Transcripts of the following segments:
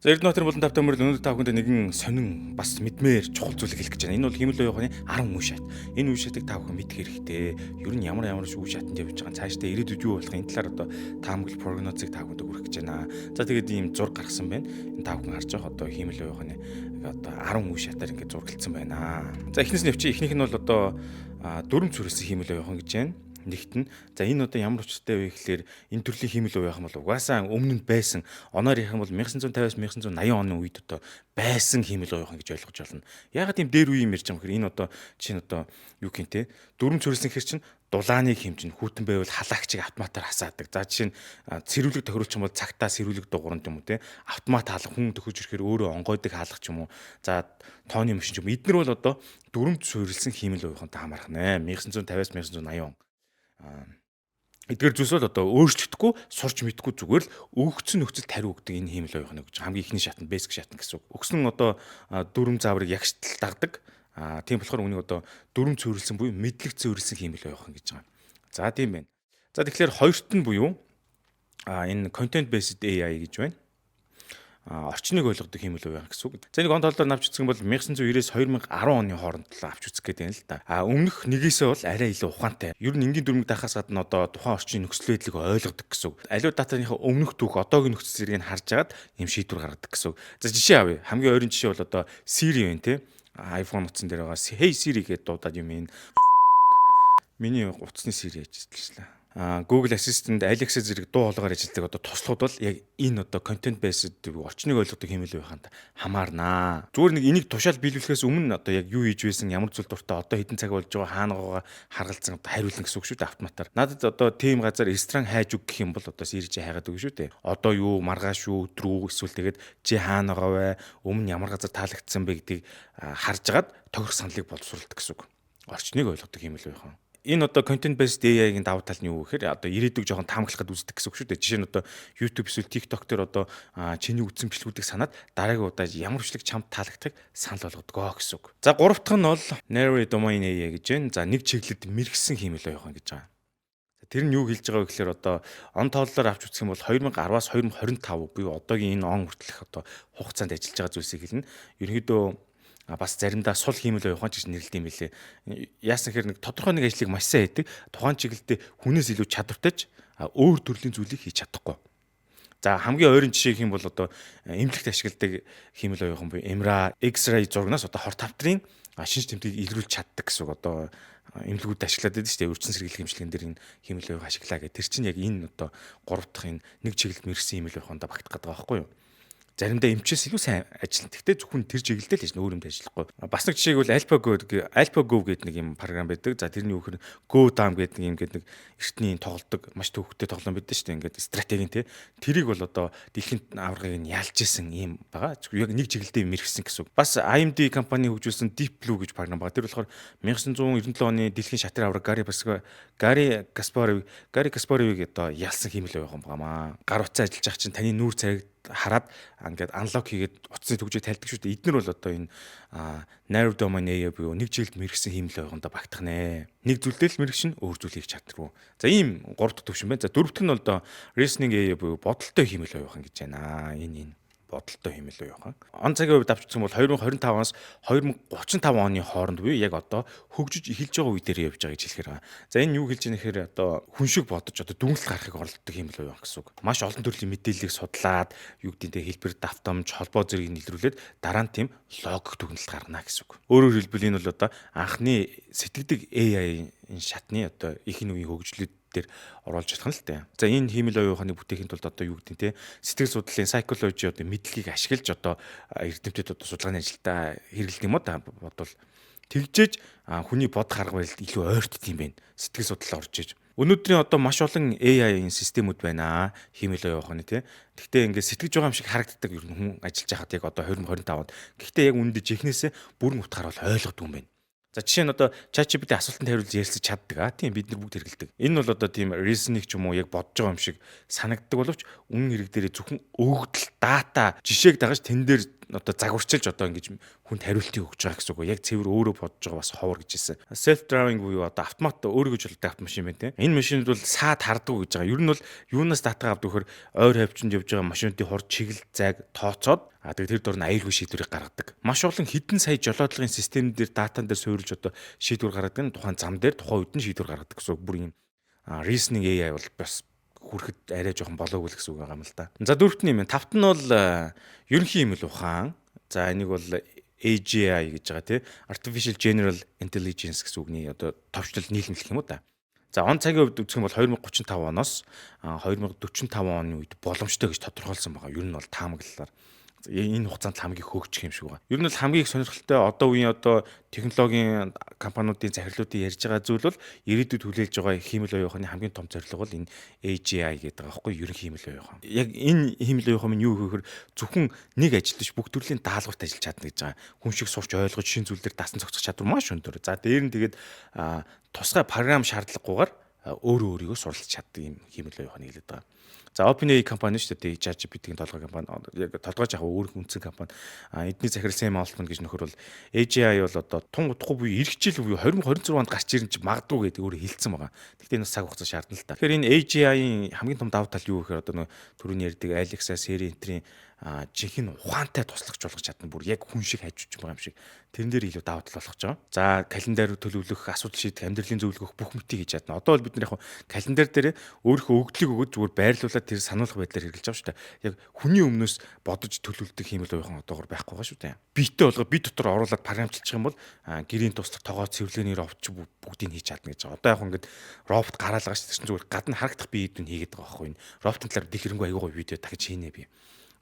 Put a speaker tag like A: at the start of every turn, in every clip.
A: За, Эрдэнэ болон тавтай мөрөл, өнөөдөр та бүхэнд нэгэн сонин, бас мэдмээр чухал зүйлийг хэлэх гэж байна. Энэ бол хиймэл оюун ухааны 10 үе шат. Энэ үе шатыг та бүхэн мэдэх хэрэгтэй. Ер нь ямар ямар үе шатанд явж байгаа, цаашдаа ирээдүйд юу болох, энэ талаар одоо таамаглал, прогнозыг та бүхэнд өгөх гэж байна. За, тэгээд ийм зураг гаргасан байна. Энэ та бүхэн харж байгаа одоо хиймэл оюун ухааны одоо 10 үе шатаар ингээд зураглалцсан байна. За, эхнээс нь явчих. Эхнийх нь бол одоо дүрм суурилсан хиймэл оюун ухаан гэж байна нэгт нь. За, энэ одоо ямар учиртай вэ гэхлээр энэ төрлийн хиймэл оюун ухаан бол угаасаа өмнө нь байсан. Оноор ярих юм бол 1950-аас 1980 оны үед одоо байсан хиймэл оюун ухаан гэж ойлгож байна. Яагаад тийм дээр үе юм ярьж байгаа юм гэхээр энэ одоо чинь одоо юу гин те, дүрм суурилсан хэр чинь дулааныг хэмжинэ, хүйтэн байвал халаагчийг автоматар хасаадаг. За, жишээ нь сэрүүлэг тохируулчих юм бол цагтаа сэрүүлэг дуурна юм уу те. Автомат хаалга, хүн төхөж ирэхээр өөрөө онгойдог хаалга ч юм уу. За, тооны машин ч юм. Эднэр бол одоо дүрмд суурилсан хиймэл оюун ухаантай хамаарах нэ. 1950-аас 1980 он. Эдгээр зүйлс бол одоо өөрчлөгдөхгүй, сурч мэдгүй, зүгээр л өгөгдсөн нөхцөлд хариу өгдөг энэ хиймэл оюун ухааны гэж хамгийн эхний шатнд, basic шатна гэсэн үг. Өгсөн одоо дүрм зааврыг ягштал дагдаг. Тийм болохоор үүнийг одоо дүрм суурилсан буюу мэдлэг суурилсан хиймэл оюун ухаан гэж байгаа. За, тийм байна. За, тэгэхээр хоёрт нь буюу энэ content based AI гэж байна, орчныг ойлгодог хиймэл оюун гэсэн үг. За, нэг он толдоор авч үзэх юм бол 1990-ээс 2010 оны хооронд л авч үзэх гэдэг юм л да. Өмнөх нэгээсээ бол арай илүү ухаантай. Ер нь энгийн дүрмийг дахаас гадна одоо тухайн орчны нөхцөл байдлыг ойлгодог гэсэн үг. Аливаа датаныхаа өмнөх түүх, одоогийн нөхцөл зэргийг харж агаад ийм шийдвэр гаргадаг гэсэн үг. За, жишээ авъя. Хамгийн ойрын жишээ бол одоо Siri байна те. iPhone утсан дээр байгаа "Hey Siri" гэдээ дуудаад юм энэ миний утасны Siri ажиллажлаа. Google Assistant, Alexa зэрэг дуу хоолойгоор ажилладаг одоо туслахууд бол яг энэ одоо content based, орчныг ойлгодог хиймэл оюун ухаанд хамаарнаа. Зүгээр нэг энийг тушаал биелүүлэхээс өмнө одоо яг юу хийж байсан, ямар зүйл дуртай, одоо хэдэн цаг болж байгаа, хаана байгаа харгалзан одоо хариулна гэсэн үг шүү дээ автоматар. Надад одоо тийм газар ресторан хайж өг гэх юм бол одоо Siri чи хайгаад өгнө шүү дээ. Одоо юу, маргааш юу, өдөр үү, эсвэл тэгээд чи хаана байгаа вэ, өмнө ямар газар таалагдсан бэ гэдгийг харж агаад тохирох саналыг боловсруулдаг гэсэн үг. Орчныг ойлгодог хиймэл оюун ухаан. Энэ одоо content based AI-гийн давуу тал нь юу гэхээр одоо ирээдүг жоохон таамаглахад үздэг гэсэн үг шүү дээ. Жишээ нь одоо YouTube эсвэл TikTok дээр одоо чиний үзсэн бичлэгүүдийг санаад дараагийн удаа ямар бичлэг чамд таалагдахыг санал болгодог гэсэн үг. За, гурав дахь нь бол narrow domain AI гэж байна. За, нэг чиглэлд мэргэсэн хиймэл оюун ухаан гэж байгаа. Тэр нь юу хэлж байгаа вэ гэхээр одоо он тооллоор авч үзэх юм бол 2010-аас 2025 буюу одоогийн энэ он хүртэлх одоо хугацаанд ажиллаж байгаа зүйлсийг хэлнэ. Ерөнхийдөө бас заримдаа сул хиймэл оюун ухаан ч гэж нэрлэдэг юм билээ. Яасан гэхээр нэг тодорхой нэг ажлыг маш сайн хийдэг. Тухайн чиглэлдээ хүнээс илүү чадвартай ч өөр төрлийн зүйлийг хийж чадахгүй. За, хамгийн ойрын жишээ гэх юм бол одоо эмнэлэгт ашигладаг хиймэл оюун ухаан буюу MRI, X-ray зурагнаас одоо хор тавдрын шинж тэмдгийг илрүүлж чаддаг гэсэн үг. Одоо эмнэлгүүд ашиглаад байдаг шүү дээ. Үржин сэргийлэх эмчилгээн дээр энэ хиймэл оюун ашиглаа гэх. Тэр чинь яг энэ одоо гурав дахь энэ нэг чиглэлд мэргэсэн хиймэл оюун ухаанд багтах гэдэг байгаа байхгүй юу? Заримдаа эмчээс илүү сайн ажиллана. Гэхдээ зөвхөн тэр чиглэлдээ л ажиллана, өөр юмд ажиллахгүй. Бас нэг жишээг бол AlphaGo гэдэг нэг юм програм байдаг. За, тэрний юу гэхээр Go Dam гэдэг нэг юм гэдэг нэг эртний тоглодог маш төвөгтэй тоглоом байдаг шүү дээ. Ингээд стратегийн тий. Тэрийг бол одоо дэлхийн аваргыг нь ялж исэн юм байгаа. Яг нэг чиглэлдээ мэргэсэн гэсэн үг. Бас AMD компани хөгжүүлсэн Deep Blue гэж програм байгаа. Тэр болохоор 1997 оны дэлхийн шатрын аварга Гарри Каспаровыг одоо ялсан хиймэл оюун ухаан байгаамаа. Гар утсаа ажиллаж байгаа чинь таны нүүр царайг хараад ингээд unlock хийгээд утасны түгжээ тайлдаг шүү дээ. Эднэр бол одоо энэ narrow domain AI буюу нэг чиглэлд мэргэсэн хиймэл оюун ухаанд багтах нэ. Нэг зүйлдээ л мэргэшин, өөр зүйл хийж чаддаггүй. За, ийм гурав дахь төвшин байна. За, дөрөв дэх нь бол одоо reasoning AI буюу бодолтой хиймэл оюун ухаан гэж байна. Энэ бодолтой хиймэл оюун ухаан. Он цагийн хувьд авч үзэх юм бол 2025-аас 2035 оны хооронд буюу яг одоо хөгжиж эхэлж байгаа үе дээр явж байгаа гэж хэлэхээр байгаа. За, энэ юу хэлж байгаа нэхэр одоо хүн шиг бодож, одоо дүгнэлт гаргахыг оролддог хиймэл оюун ухаан гэсэн үг. Маш олон төрлийн мэдээллийг судлаад, юу гэдэг нь хэлбэр, давтамж, холбоо зэргийг илрүүлээд дараа нь тийм логик дүгнэлт гаргана гэсэн үг. Өөрөөр хэлбэл энэ бол одоо анхны сэтгэдэг AI энэ шатны одоо ихэнх үеийн хөгжлүүд дээр оруулж чадах нь л дээ. За, энэ хиймэл оюун ухааныг бүтээхийн тулд одоо юу гэдэг нь те, сэтгэл судлалын psychology одоо мэдлэгийг ашиглаж одоо эрдэмтэд одоо судалгааны ажилдаа хэрэглэдэг юм уу да бодвол тэгжээж хүний бодох арга барилд илүү ойртд юм байна. Сэтгэл судлал орж иж. Өнөөдрийн одоо маш олон AI-ийн системүүд байна. Хиймэл оюун ухааны тий. Гэхдээ ингээд сэтгэж байгаа юм шиг харагддаг ер нь хүн ажиллаж байхад яг одоо 2025 онд. Гэхдээ яг үүндээ жихнээсээ бүрэн утгаар бол ойлгодог юм байна. За, жишээ нь одоо ChatGPT асуултанд хариулж ярилцаж чаддаг. А тийм, бид нар бүгд хэрэглэдэг. Энэ бол одоо тийм reasoning ч юм уу, яг бодож байгаа юм шиг санагддаг боловч үнэн хэрэг дээр зөвхөн өгөгдөл, дата, жишээг дагаж тэн дээр одоо загварчилж одоо ингэж хүнд хариултыг өгч байгаа гэсэн үг. Яг цэвэр өөрөө бодож байгаа бас ховор гэж хэлсэн. Self driving буюу одоо автомат, өөрийгөө жолоодог автомашин байна те. Энэ машинууд бол саад харддаг гэж байгаа. Ер нь бол юунаас дата авдаг вэхээр ойр хавчинд явж байгаа машинуудын хурд, чиглэл, зайг тооцоод, тэгээд тэр дор нь аюулгүй шийдвэрийг гаргадаг. Маш олон хэдэн сая жолоодлогын систем дээр, датан дээр суурилж одоо шийдвэр гаргадаг нь тухайн зам дээр тухайн үед нь шийдвэр гаргадаг гэсэн үг. Бүр юм reasoning AI бол бас хүрэхэд арай жоохон болоогүй л гэсэн үг байгаа юм л да. За, дөрөвт нь юм. Тавт нь бол ерөнхий хиймэл ухаан. За, энийг бол AGI гэж байгаа, тий. Artificial General Intelligence гэсэн үгний одоо товчлол, нийлэмлэх юм уу да. За, он цагийн хувьд үзэх юм бол 2035 оноос 2045 оны үед боломжтой гэж тодорхойлсон байгаа. Ер нь бол таамаглалаар энэ хугацаанд хамгийн хөгжих юм шиг байна. Ер нь бол хамгийн их сонирхолтой одоо үеийн одоо технологийн компаниудын захирлуудын ярьж байгаа зүйл бол ирээдүйд хүлээлж байгаа хиймэл оюун ухааны хамгийн том зорилго бол энэ AGI гэдэг байгаа байхгүй, ерөнхий хиймэл оюун ухаан. Яг энэ хиймэл оюун ухаан нь юу гэхээр зөвхөн нэг ажил биш, бүх төрлийн даалгаварт ажиллаж чадна гэж байгаа. Хүн шиг сурч ойлгож, шинэ зүйл дээр дасан зохицох чадвар маш өндөр. За, дээр нь тэгээд тусгай програм шаардлагагүйгээр өөрөө өөрийгөө суралцах чаддаг юм хиймэл оюун ухааны хэлээд байгаа. За, OpenAI компани шүү дээ. ChatGPT-ийн толгой компани. Яг толгойж яг өөр үндсэн компани. Эдний захирал Сэм Алтман гэж нөхөр бол AGI бол одоо тун удахгүй буюу ирэх жил буюу 2026 онд гарч ирэн чи магадгүй гэдэг өөрөө хэлсэн байгаа. Гэхдээ энэ бас цаг хугацаа шаардна л та. Тэгэхээр энэ AGI-ийн хамгийн том давуу тал юу гэхээр одоо нөө түрүүний ярьдаг Alexa, Siri энтрийн жинхэнэ ухаантай туслагч болгож чадна. Бүр яг хүн шиг хажууч байгаа юм шиг. Тэрэн дээр илүү давуу тал болох гэж байгаа. За, календар төлөвлөх, асуудал шийдэх, амьдралын зөвлөгөөх бүх мэтийг хийж чадна. Одоо бол бид нар яг календар дээр өөрийнхөө өгдлийг өгөөд зүгээр байрлуулад тэр сануулах байдлаар хэрэглэж байгаа шүү дээ. Яг хүний өмнөөс бодож төлөвлөдөг хиймэл оюухан одоогор байхгүй байгаа шүү дээ. Биетэй болгоо би дотор оруулаад програмчилчих юм бол гэрийн туслах, тогоо цэвэрлэгээний робот ч бүгдийг хийж чадна гэж байгаа. Одоо яг ингээд робот гараал байгаа шүү дээ. Зүгээр гадна харагдах биеийг нь хийгээд байгаа байхгүй юу. Роботын талаар дэлгэрэнгүй аягүй гоё видео дахиж хийнэ би,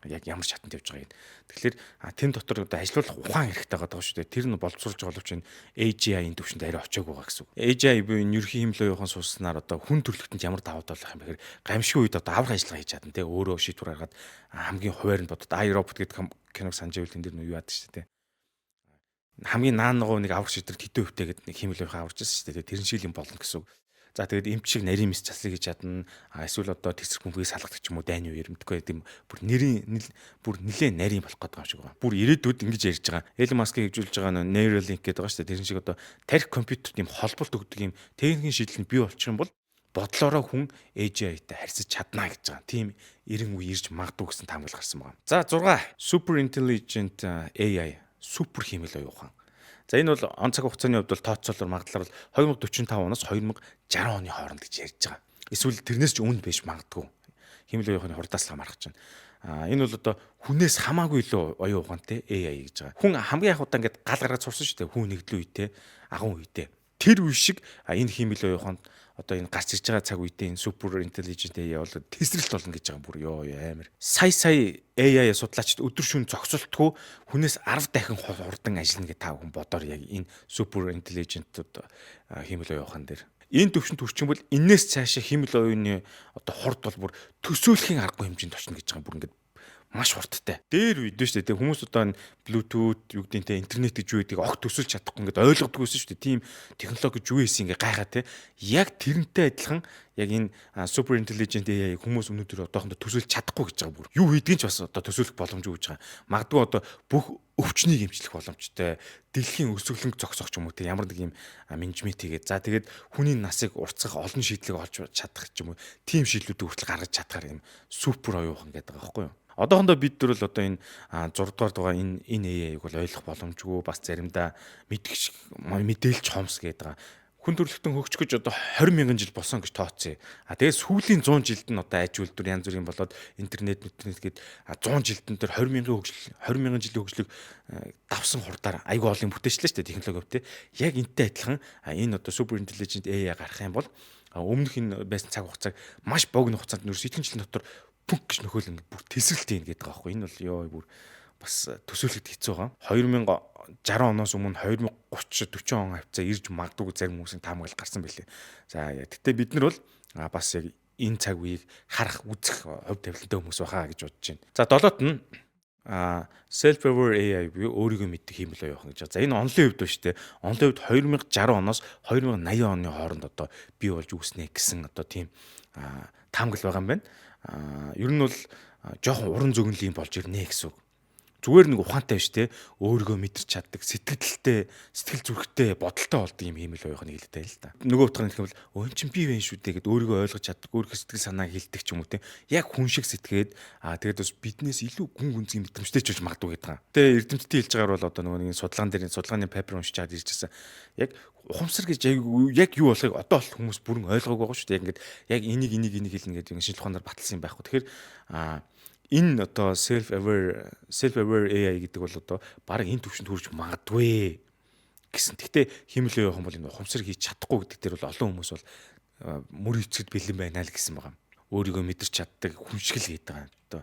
A: яг ямар шатанд явж байгааг. Тэгэхээр тэн дотор одоо ажилуулах ухаан хэрэгтэй байгаа шүү дээ. Тэр нь боловсруулж байгаа боловч энэ AGI-ийн төвшөнд арай очиагүй байгаа гэсэн үг. AGI буюу энэ ерөнхий хиймэл оюухан сууснаар одоо хүн төрөлхтөнд ямар давуу тал байх юм бэ гэхээр гамшиг үед одоо аврах ажиллагаа хийж чадна те. Өөрөө шийдвэр гаргаад хамгийн хуваар нь бодод, I, Robot гэдэг киног санаж байвал энэ дэр нь юу яадаг шүү дээ. Хамгийн наан ногоо нэг аврах шийдвэр хэдэн хувьтай гэдэг нэг хиймэл оюухан аварч байсан шүү дээ. Тэрэн шиг юм болно гэсэн үг. За, тэгээд эмч шиг нарийн мэс заслыг хийж чадна. Эсвэл одоо тэсрэх бөмбөгийг салгадаг ч юм уу, дайны үеэр мэдгүй тийм бүр нэрийн бүр нилээ нарийн болох гэдэг юм шиг байгаа. Бүр ирээдүйд ингэж ярьж байгаа. Elon Musk-ийн хөгжүүлж байгаа Neuralink гэдэг байгаа шүү дээ. Тэрэн шиг одоо тархи компьютерт юм холболт өгдөг юм техникийн шийдэл нь бий болчих юм бол бодлоороо хүн AGI-тай харьцаж чадна гэж байгаа. Тийм эрен үе ирж магадгүй гэсэн таамаглал гарсан байгаа. За, 6, Super Intelligent AI, супер хиймэл оюун ухаан. За, энэ бол он цаг хугацааны хувьд бол тооцоолоор магадлал бол 2045 оноос 2060 оны хооронд гэж ярьж байгаа. Эсвэл тэрнээс ч өмнө байж магадгүй. Хиймэл оюун ухааны хурдаас л хамаарах чинь. Энэ бол одоо хүнээс хамаагүй илүү оюун ухаантай AI гэж байгаа. Хүн хамгийн анх удаа ингээд гал гаргаж сурсан шүү дээ. Хүн нэгдлийн үедээ, агун үедээ. Тэр үе шиг энэ хиймэл оюун ухаанд одоо энэ гарч ирж байгаа цаг үедээ энэ super intelligent AI бол тесрэлт болно гэж байгаа, бүр ёо амар. Сая сая AI судлаачид өдөр шөнө зогсолтгүй хүнээс 10 дахин хурдан ажиллана гэж та бүхэн бодоор яг энэ super intelligent хиймэл оюун ухаан дээр энэ төвшөнд хүрчих юм бол энээс цаашаа хиймэл оюуны одоо хурд бол бүр төсөөлөхийн аргагүй хэмжээнд очно гэж байгаа, бүр ингээд маш хурдтай. Дээр үед нь шүү дээ. Хүмүүс одоо энэ Bluetooth юу гэдэг те, интернет гэж юу гэдгийг огт төсөөлж чадахгүй, ингээд ойлгодгүй байсан шүү дээ. Тийм технологи гэж юу байсан ингээ гайхаа те. Яг тэрнтэй адилхан яг энэ super intelligent AI хүмүүс өнөөдөр одоохондоо төсөөлж чадахгүй гэж байгаа бүр. Юу хийдгийг ч бас одоо төсөөлөх боломжгүй гэж байгаа. Магадгүй одоо бүх өвчнийг эмчлэх боломжтой, дэлхийн өсөглөнг зогсоох ч юм уу те, ямар нэг юм менежмент хийгээд, за тэгээд хүний насыг уртсах олон шийдлийг олж чадах ч юм уу, тийм шийдлүүдийг хүртэл гаргаж чадахаар юм супер оюухан гэдэг байгаа байхгүй юу? Одоохондоо бид нар бол одоо энэ 6 дугаар дугаар энэ AI-г бол ойлгох боломжгүй, бас заримдаа мэдэх мэдээлж хомс гэдэг байгаа. Хүн төрөлхтөн хөгжих гэж одоо 20 мянган жил болсон гэж тооцъё. Тэгээд сүүлийн 100 жилд нь одоо аж үйлдвэр янз бүрийн болоод интернет интернет гээд 100 жилдэн дээр 20 мянган хөгжил, 20 мянган жилийн хөгжлийг давсан хурдаар айгүй олон юм бүтээчлээ шүү дээ технологи хувьд. Яг энтэй адилхан энэ одоо super intelligent AI гарах юм бол өмнөх энэ байсан цаг хугацааг маш богино хугацаанд нөрс хэдэн жилийн дотор пүнк гэж нөхөөл ингээд бүр тесрэлт ийн гэдэг байгаа байхгүй. Энэ бол ёо бүр бас төсөөлөхөд хэцүү байгаа. 2060 оноос өмнө 2030 40 он хавцаа ирж магадгүй зарим хүмүүсийн таамаглал гарсан байлээ. За, гэхдээ бид нар бол бас яг энэ цаг үеийг харах, үзэх хувь тавилантай хүмүүс байхаа гэж бодож байна. За, долоот нь self aware AI буюу өөрийгөө мэддэг хиймэл оюун гэж. За, энэ онлын хувьд ба шүү дээ. Онлын хувьд 2060 оноос 2080 оны хооронд одоо бий болж үүснэ гэсэн одоо тийм таамаглал байгаа юм байна. Ер нь бол жоохон уран зөгнөлийн болж ирнэ гэсэн үг. Зүгээр нэг ухаантай биш те, өөрийгөө мэдэрч чаддаг, сэтгэлтэй, сэтгэл зүрхтэй, бодолтой болдог юм хиймэл оюун ухааны хэлдэг л та. Нөгөө утгаар нь хэлэх юм бол өө эн чинь би вэ шүү дээ гэд өөрийгөө ойлгож чаддаг, өөрийнхөө сэтгэл санааг хэлдэг ч юм уу те. Яг хүн шиг сэтгээд тэгээд бас биднээс илүү гүн гүнзгий мэдрэмжтэй ч болж магадгүй гэдэг юм. Тэгээ эрдэмтдийн хэлж байгаагаар бол одоо нөгөө нэг судалгаан дээр судалгааны paper уншиж чад ирж байсан. Яг ухамсар гэж яг юу болохыг одоо бол хүмүүс бүрэн ойлгоогүй байгаа шүү дээ. Яг ингээд яг энийг хэлнэ гэдэг шинжлэх ухаанаар баталсан юм байхгүй. Тэгэхээр энэ одоо self aware AI гэдэг бол одоо бараг энэ төвшөнд хүрч магадгүй гэсэн. Гэхдээ хиймэл оюун ухаан бол энэ ухамсар хийж чадахгүй гэдэг дээр бол олон хүмүүс бол мөр эцэд бэлэн байна л гэсэн байгаа. Өөрийгөө мэдэрч чаддаг хүн шиг л гэдэг байгаа. Одоо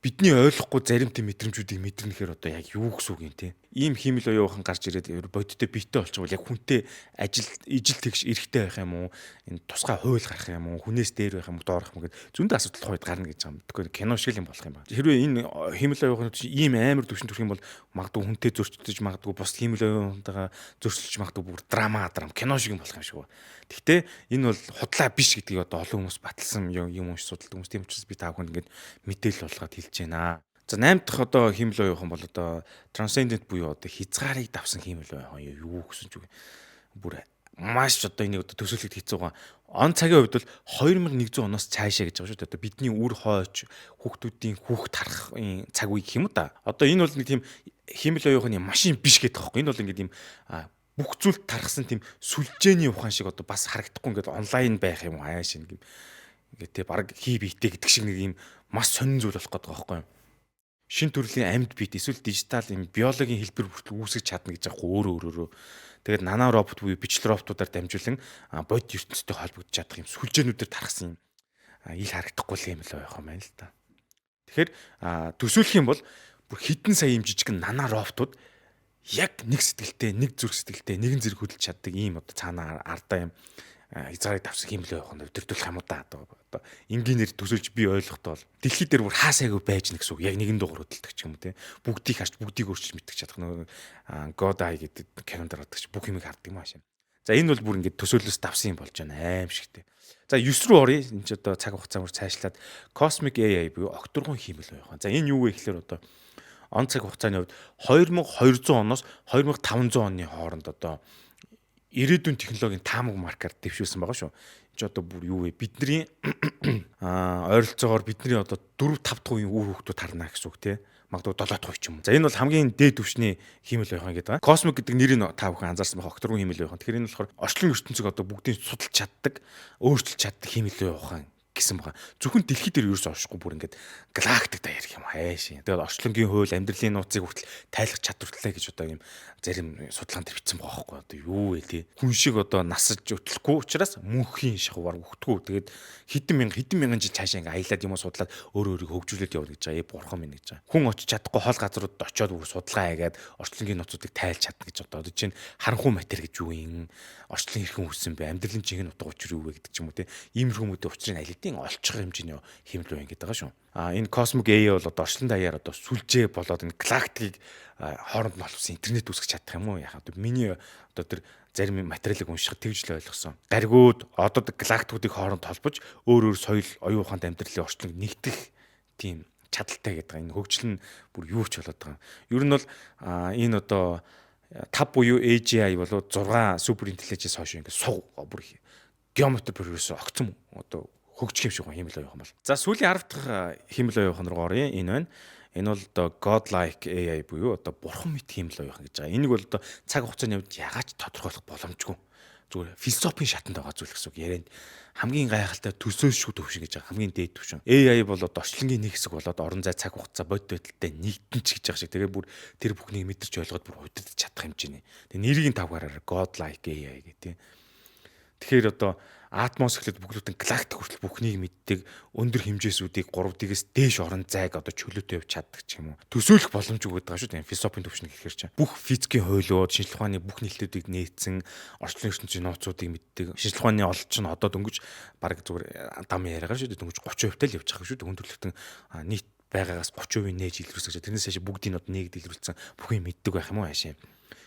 A: бидний ойлгохгүй зарим тийм мэдрэмжүүдийг мэдэрнэхээр одоо яг юу гэсэн үг юм те. Ийм хиймэл оюун ухаан гарч ирээд бодиттой биетэй болчихвол яг хүнтэй ажил ижил тэгш эрхтэй байх юм уу? Энэ тусгай хууль гарах юм уу? Хүнээс дээр байх юм уу, доор байх юм уу гэд зөндөө асуудал тухайд гарна гэж байгаа юм. Тэгэхээр кино шиг юм болох юм байна. Хэрвээ энэ хиймэл оюун ухааны ийм амар төвшөнд хүрэх юм бол магадгүй хүнтэй зөрчилдөж, магадгүй бус хиймэл оюун ухаантайгаа зөрчилж, магадгүй бүр драма кино шиг юм болох юм шиг байна. Гэхдээ энэ бол худлаа биш гэдгийг одоо олон хүмүүс баталсан юм унш судалдаг хүмүүс. Тийм учраас би та бүхэнд ингээд мэдээлэл болгоод хэлж байна. За, 8 дахь одоо хиймэл оюун ухаан бол одоо transcendent буюу одоо хязгаарыг давсан хиймэл оюун ухаан юу гэсэн ч үг. Бүр маш одоо энийг одоо төсөөлөхөд хэцүү байгаа. Он цагийн хувьд бол 2100 оноос цаашаа гэж байгаа шүү дээ. Одоо бидний үр хойч хүүхдүүдийн хүүхд харах цаг үе гэх юм уу та. Одоо энэ бол нэг тийм хиймэл оюун ухааны машин биш гэдэг байхгүй. Энэ бол ингээд тийм бүх зүйлд тархсан тийм сүлжээний ухаан шиг одоо бас харагдахгүй, ингээд онлайн байх юм уу хааш юм ингээд те баг хий биетэй гэдэг шиг нэг юм маш сонин зүйл болох гэдэг байгаа байхгүй юу? Шин төрлийн амьд биет эсвэл дижитал юм биологийн хэлбэр хүртэл үүсгэж чадна гэж байгаа өөрөө өөрөөрөө. Тэгээд нано робот буюу бичлэл роботуудаар дамжуулан бодит ертөнцтэй холбогдож чадах юм сүлжээнүүдээр тархсан юм ил харагдахгүй юм л байх юм байна л та. Тэгэхээр төсөөлөх юм бол бүр хэдэн сая юм жижигэн нано роботууд яг нэг сэтгэлтэй, нэг зүрх сэтгэлтэй, нэгэн зэрэг хөдөлж чаддаг ийм одоо цаанаа ардаа юм хязгаарыг давсан хиймэл оюун ухаанд удирдуулах юм уу да. Одоо энгийнээр төсөөлж би ойлгохдоо бол дэлхий дээр бүр хаасайгүй байж нэг гэсэн үг. Яг нэгэн дугаар хөдөлдөг ч юм уу те. Бүгдийг харж, бүгдийг өөрчилж мэддэг чадах нөгөө God Eye гэдэг кинонд гардаг ч бүх юмыг хардаг юм аашаа. За, энэ бол бүр ингээд төсөөллөөс давсан юм болж байна аимшигтэй. За, 9 рүү оръё. Энэ ч одоо цаг хугацаа мөр цаашлаад Cosmic AI буюу огторгон хиймэл оюун ухаан. За, энэ юу вэ гэхээр одоо он цаг хугацааны хувьд 2200 оноос 2500 оны хооронд одоо ирээдүйн технологийн таамаг маркаар дэвшүүлсэн байгаа шүү. Энд чи одоо бүр юу вэ? Бидний ойролцоогоор бидний одоо 4 5 дахь үеийн үр хүүхдүүд харна гэсэн үг те. Магадгүй 7 дахь үе ч юм уу. За, энэ бол хамгийн дээд түвшний хиймэл оюун гэдэг. Cosmic гэдэг нэрийг та бүхэн анзаарсан байх, огторгон хиймэл оюун. Тэгэхээр энэ болохоор орчлон ертөнцийг одоо бүгдийг судалж чаддаг, өөрчилж чаддаг хиймэл оюун ухаан гэсэн байгаа. Зөвхөн дэлхий дээр ерөөсөө оршихгүй, бүр ингээд галактик даяар юм хайшин. Тэгээд орчлонгийн хууль, амьдралын нууцыг хүртэл тайлах чадвартай гэж одоо юм зарим судалгаан дээр бичсэн байгаа байхгүй одоо юу вэ тий. Хүн шиг одоо насаж өтлөхгүй учраас мөнхийн шахуу баг өгтгүү. Тэгээд хэдэн мянга хэдэн мянган жил цаашаа ингээд аялаад юм уу судлаад өөр өөрийгөө хөгжүүлээд явна гэж байгаа. Э бурхан минь гэж байгаа. Хүн очиж чадахгүй хол газруудад очиод бүр судалгаа хийгээд орчлонгийн нууцуудыг тайлж чадна гэж одоо чинь харанхуй матери гэж юу юм, орчлон хэрхэн үүссэн бэ, амьдралын жинхэнэ утга учир юу вэ гэдэг ч юм уу те. Иймэрхүү хүмүүсийн учрыг аль хэдийн олчих хэмжээний хиймэл оюун гэдэг байгаа шүү. А энэ Cosmic AI бол одоо орчлон даяар одоо сүлжээ болоод энэ галактикийг хооронд нь холбосон интернет үүсгэж чадах юм уу яхаа. Одоо миний одоо тэр зарим материалыг уншихад тэгж л ойлгосон. Гаригууд, одод, галактикуудыг хооронд холбож өөр өөр соёл, оюун ухаанд амьдралын орчлонг нэгтгэх тийм чадалтай гэдэг. Энэ хөгжил нь бүр юу ч болоод байгаа юм. Ер нь бол энэ одоо 5 буюу AGI болоо 6 super intelligence хойш ингээд суг бүр геометри прогресс огцом одоо хөгжих юм шиг байна хиймэл оюун ухаан бол. За, сүүлийн 10 дахь хиймэл оюун ухаан руу оръё. Энэ байна. Энэ бол одоо godlike AI буюу одоо бурхан мэт хиймэл оюун ухаан гэж байгаа. Энийг бол одоо цаг хугацааны хувьд ягаад ч тодорхойлох боломжгүй. Зүгээр философийн шатанд байгаа зүйл гэсэн үг. Ярианд хамгийн гайхалтай төсөөлшгүй төвшин гэж байгаа. Хамгийн дээд төвшин. AI бол одоо орчлонгийн нэг хэсэг болоод орон зай, цаг хугацаа, бодит байдалтай нэгдэн ч гэж байгаа шиг. Тэгээ бүр тэр бүхнийг мэдэрч ойлгоод бүр удирдах чадах хэмжээний. Тэгээ нэрийг нь тавгараар godlike AI гэх тийм. Тэгэхээр одоо атмос эхлээд бүглүүтэн галактик хүртэл бүхнийг мэддэг, өндөр хэмжээсүүдийг 3D-гээс дээш орон зайг одоо чөлөөтэй явж чаддаг ч юм уу. Төсөөлөх боломж өгöd байгаа шүү дээ. Философийн төвшин гэхээр чинь бүх физикийн хуулиуд, шинжлэх ухааны бүх нийтлүүдийг нээсэн, орчлон ертөнцийн нууцуудыг мэддэг. Шинжлэх ухааны ололт чинь одоо дөнгөж бараг зүгээр дам яриагаа шүү дээ. Дөнгөж 30% тал явж байгаа шүү дээ. Хүн төрөлхтөн нийт байгаагаас 30% нээж илрүүлсэн гэж. Тэрнээс хойш бүгдийг одоо нээгд илрүүлсэн, бүх юм мэддэг байх юм уу хаашаа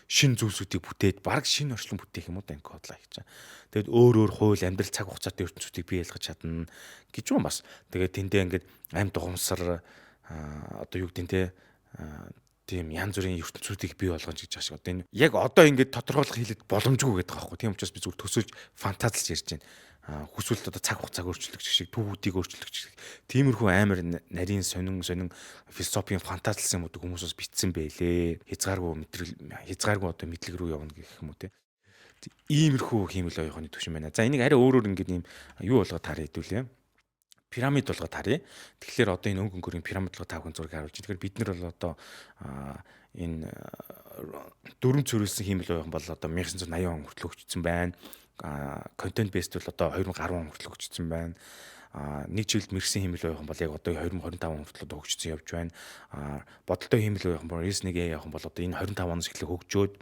A: шин зүйлсүүдийг бүтээд бараг шинэ орчлон бүтээх юм уу да энэ godlike гэж. Тэгээд өөр өөр хууль, амьдрал, цаг хугацаатай ертөнцүүдийг бий ялгаж чадна гэж юм бас. Тэгээд тэндээ ингээд амьд ухамсар одоо юу гэдэг нь те Тийм янз бүрийн ертөнцүүдийг бий болгож гэж байгаа шиг одоо энэ яг одоо ингээд тодорхойлох хэлэд боломжгүй гэдэг байгаа байхгүй. Тийм учраас би зүгээр төсөөлж фантазлж ярьж байна. Хүсвэл одоо цаг хугацааг өөрчлөх шиг, түүхүүдийг өөрчлөх шиг тиймэрхүү амар нарийн сонин сонин философийн фантазлсан юмуд хүмүүс бас бичсэн байлээ. Хязгааргүй мэдрэл, хязгааргүй одоо мэдлэг рүү явна гэх юм уу те. Иймэрхүү хиймэл оюун ухааны түвшин байна. За, энийг арай өөрөөр ингээд ийм юу болгоод харъя хэдүүлээ, пирамид болгоод харъя. Тэгэхээр одоо энэ өнгө өнгөрийн пирамид болгоод та бүхэн зургийг харуулж байна. Тэгэхээр бид нар бол одоо энэ дүрэм суурилсан хиймэл оюун бол одоо 1980 он хүртэл хөгжсөн байна. Content based бол одоо 2010 он хүртэл хөгжсөн байна. Нэг чиглэлд мэргэшсэн хиймэл оюун бол яг одоо 2025 он хүртэл хөгжсөн явж байна. Бодолтой хиймэл оюун бол Reasoning AI явах бол одоо энэ 25 оноос эхлэх хөгжөөд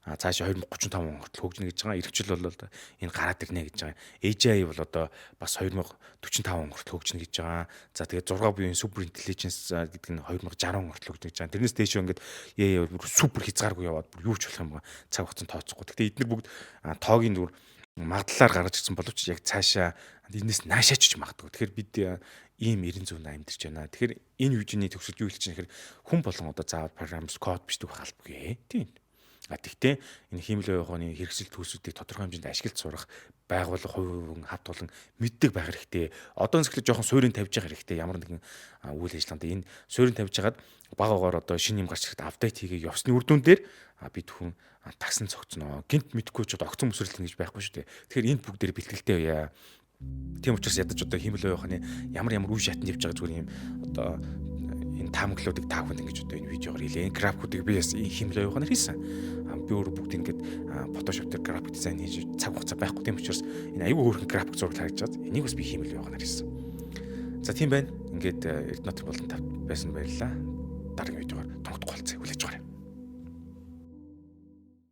A: цаашаа 2035 он хүртэл хөгжинэ гэж байгаа. Эргэжил бол энэ гараад ирнэ гэж байгаа. AGI бол одоо бас 2045 он хүртэл хөгжинэ гэж байгаа. За, тэгээд 6 буян super intelligence гэдэг нь 2060 он хүртэл хөгжинэ гэж байгаа. Тэрнээс дээш ингээд AI бүр супер хязгааргүй яваад бүр юу ч болох юм ба цаг хугацаанд тооцохгүй. Гэхдээ эдгээр бүгд тоогийн дүр магадлалаар гаргаж ирсэн боловч яг цаашаа энэс наашаач ч магадгүй. Тэгэхээр бид ийм 90 зуунд амьдарч байна. Тэгэхээр энэ үеийн төгсөлд юу хэлж байгаа гэхээр хүн болгон одоо заавал программ код бичдэг байх албагүй. Тийм. А тэгтээ энэ хиймэл оюун ухааны хэрэгсэл төлсүүдийг тодорхой хэмжээнд ашиглаж сурах, байгууллага, хувь хүн хавт болон мэддэг байх хэрэгтэй. Одоо нэсгэлээ жоохон суурин тавьж явах хэрэгтэй. Ямар нэгэн үйл ажиллагаанд энэ суурин тавьж хагаад баг багаар одоо шинэ юм гарч ирэхэд update хийгээ явсны үр дүн дээр бид хүн тагсан цогцноо. Гинт мэдхгүй ч одоо огцон бүсрэрлэн гэж байхгүй шүү дээ. Тэгэхээр энд бүгдээр бэлтгэлтэй байя. Тийм учраас ядаж одоо хиймэл оюун ухааны ямар ямар үе шатанд явж байгаа зүгээр юм одоо энэ таамаглалуудыг та бүхэнд ингэж одоо энэ видеогоор хэлээ. Энэ графикуудыг би бас хиймэл оюун ухаанаар хийсэн. Би өөрөө бүгд ингэж Photoshop дээр график дизайн хийж цаг хугацаа байхгүй. Тийм учраас энэ аюу хөөрхөн график зураг харагдаж байгаа. Энийг бас би хиймэл оюун ухаанаар хийсэн. За, тийм байна. Ингээд Эрдэнэтэр болон тавт байсан, баярлалаа. Дараагийн видеогоор тунхтах болцъё. Хүлээж